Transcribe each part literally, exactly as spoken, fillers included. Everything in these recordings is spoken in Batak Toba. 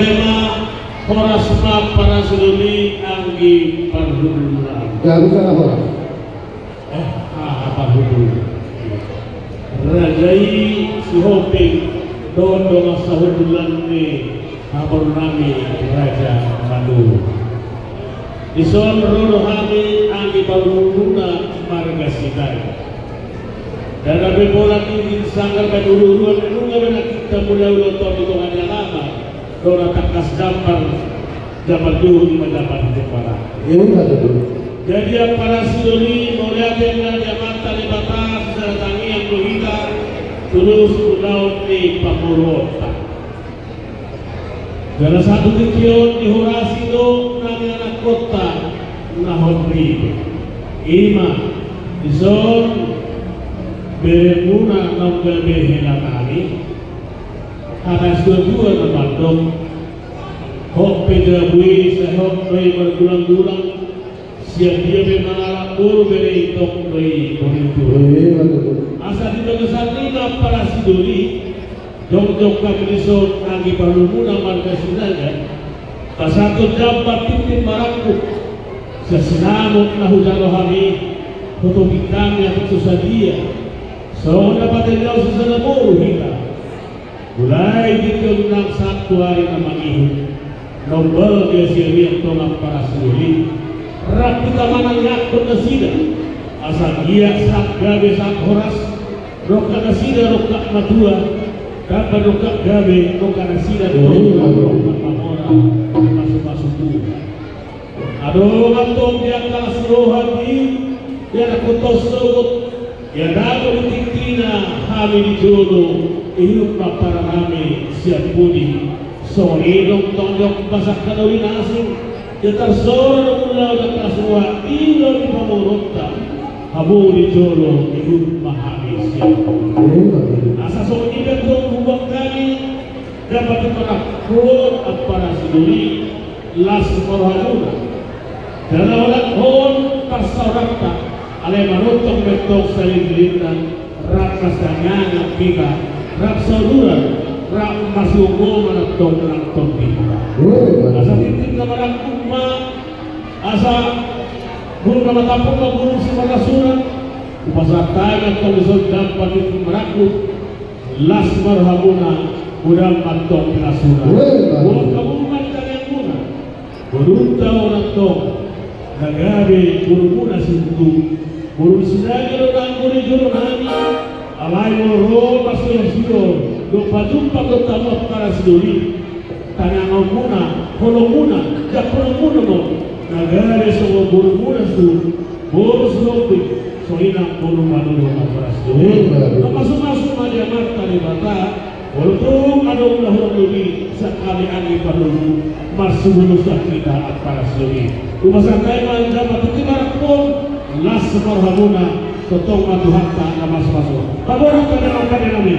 Ema, horas ma parasi doli anggi parhundul nami. Gabe sada horas. Eh, aha parhundul? Raja i Sihombing dohot dongan sahundulan ni habaru nami Raja Maduru. Dison ro do hami anggi parhundulmuna marga Sinaga. Ndada be pola tingki sanggar baen uruuruan, nunga be nangkin tamulai ulaonta on di tonga ni alaman, do na tangkas jambar, jambar juhut ma jambar di jembaran. Jadi ampara sidoli, mauliate ma di Amanta Debata, sisada tangiang do hita, tulus ulaon ni pamoruonta. Jala sahat tu tingki on dihorasi do nami anakkonta na hon ripe. Ima, dison beremuna naung gabe hela nami. Hata ni situatua na mandok, hot pe jabu i sai hot do i margulanggulang. Sian dia pe mangalap boru bere i tong do i boru i. Asa di bagasan i ma ampara sidoli, jongjong hami dison anggi parhundulmuna marga Sinaga, pasahathon jambar tintin marangkup, sian sinamot na hujalo hami, hutopik hami atik so sadia, songon na patendang sisada boru hita. Mulai di tingki on nang sahat tu ari na mangihut, na umbalga sian i antong ampara sidoli, rap hita manangiangkon nasida, asa anggiat sahat gabe sahat horas, rongkap nasida rongkap matua, gabe rongkap gabe, rongkap nasida rongkap mamora, masumasu tu. Adong antong di angka las roha i, di angka kota sogot, ia dapot di tingkina hami di jolo, ihut ma ampara nami sian pudi. Songon i do tong di angka pasahat na uli na asing, ia tarsora do mula angka las roha i, ulaon ni pamoruonta, hamu di jolo, ihut ma hami sian pudi. Asa songon i do tong huboan hami, Dapot di marangkup on ampara sidoli, las ma rohamuna. Jala holan on parsaoranta, alai manongtong mentong salililinna, rap marsiangan hita, rap sauduran, rap marsigomgoman antong nang tondi hita. Asa tintin na marangkup ma, asa bulung na matampuk ma bulung simarlasunan. Hupasahat hami antong dison dapot tintin marangkup. Las ma rohamuna, godang ma antong pinasuna. Godang ma di tangiangmuna. Borunta on antong na gabe borumuna situtu. Boru ni Sinaga do nanggo di jolo nami. Alai molo ro marsiolsiol dohot pajumpang dohot hamu ampara sidoli, tangiangmuna, holongmuna, jangkononmuna ma on na gabe songon borumuna situtu. Boru Sihombing, songon i nang boru Maduru, ampara sidoli. Masumasu ma di Amanta Debata. Molo tung adong na hurang lobi, sian hami anggi parhundul, marsibolusas hita ampara sidoli. Hupasahat hami ma jala tintin marangkup on, las ma rohamuna, tongtong ma Tuhanta na masumasu. Paborhat ma di angka pande nami.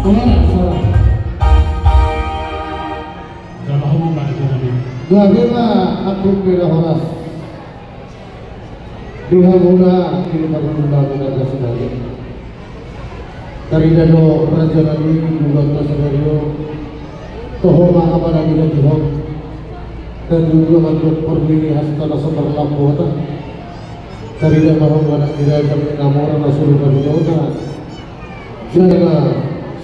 Horas, horas. Jala hamu ma di jolo nami. Gabe ma ampara horas. Di hamuna di parhundul nami na gabe sada i. Tarida do raja nami di ulaonta sadari on. Toho ma aha na nidokihon. Tarida do mandok portibi hasta na so marlambota. Tarida ma hamu anak ni raja na mora na suru paninota. Jala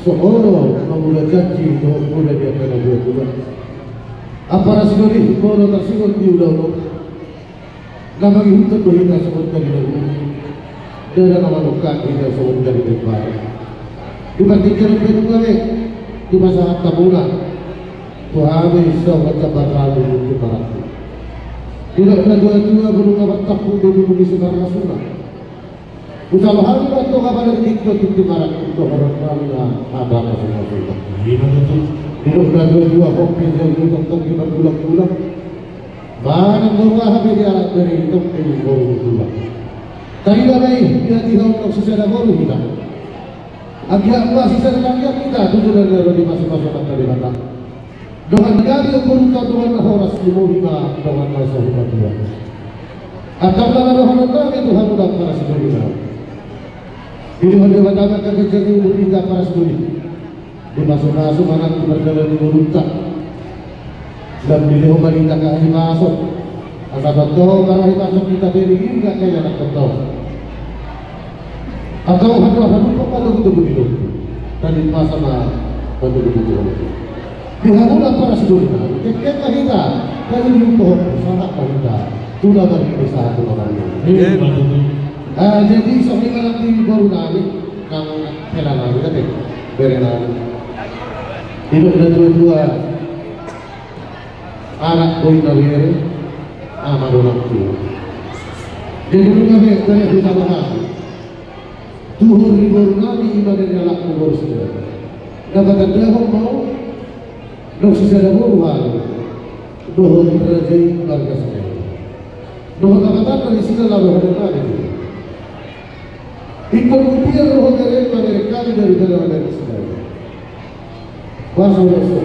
songon na mula janji dohot mula di angka na buat-buat. Ampara sidoli, molo tarsongon di ulaon on, na mangihuthon do hita songon jadi na guru. Ndada na manungkun hita songon jadi na imbaru. Di partingkian on pe nunga be dipasahat hamuna tu hami songon jambar ni tintin marangkup. Didok na tua-tua, bulung na martampuk do bulung ni simarlasunan. Hujalo hami ma antong ampara sidoli tintin marangkup dohot roha nami na hata na sungkun-sungkun. Didok na tua-tua, hot pe jabu i tongtong di margulanggulang. Manang boru aha pe di anak bere i, tong pe boru ni tulang. Tarida ma i, di hatiha on sisada boru hita. Anggiat ma sisada tangiang hita tu joloan ni ari on, dipasupasu Amanta Debata. Dongan ni hami, umur ma dongan na horas, umur ma dongan na so hupatua. Antong na dohonon nami tu hamu na parasidolinami. Dilehon Debata ma angka ganjang ni umur hita parasidolinami. Dipasupasu ma nang tu pardalanan ni ngolunta. Lam dilehon ma di hita angka hahipason. Asa tongtong marhahipason hita pe di diri nang angka ianakhonta. Antong haduan hadumpang ma togutogu ni lombu. Tading masa ma togutogu ni lombu. Di hamu na parasidolinami, kengkeng ma hita, tading ma hita, sahat ma hita. Tu na marnini sahat tu na marnini. Iya. Ah, jadi songon i ma nang di boru nami, nang hela nami, tapi bere nami. Didok natuatua, anak boi na bere, ama do nang tulang. Jadi nunga be, tariak hita ma hami. Tuhor ni boru nami i ma dari anakmu boru Sijana. Na patandahon ma on, nang sisada boru hami dohot raja i marga Sijana. Dohot na patandahon i sisada boru hami. Ingkon hupiar dohot bere i ma bere hami dari bere na bere Sijana. Boasa do so?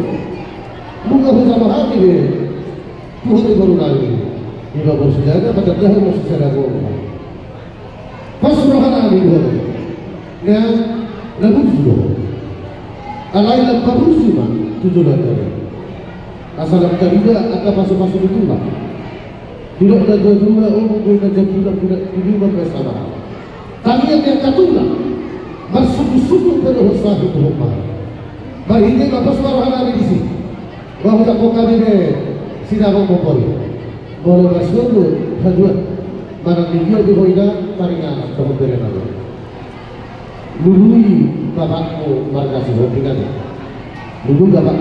Nunga hujalo hami be. Tuhor ni boru nami i ma boru Sijana, patandahon ma sisada boru. Pas roha nami dohot. Nang na burju do. Alai lam paburju ma tu joloan ni ari on. Asa lam tarida angka pasupasu ni tulang. Didok natuatua, ombun boi na jambulan, bulan, bulan, bulan, bulan, bulan. Tangiang ni angka tulang. Marsundutsundut pe dohot sahit dohot maha. Marhite ma pas ma roha nami disi. Bahwa tak kau kami be sidang kompor. Molo marsogo haduan. Manang di dia di hoida taringanan dohot bere nami. Lului bapakmu marga Sihombing. Lului bapak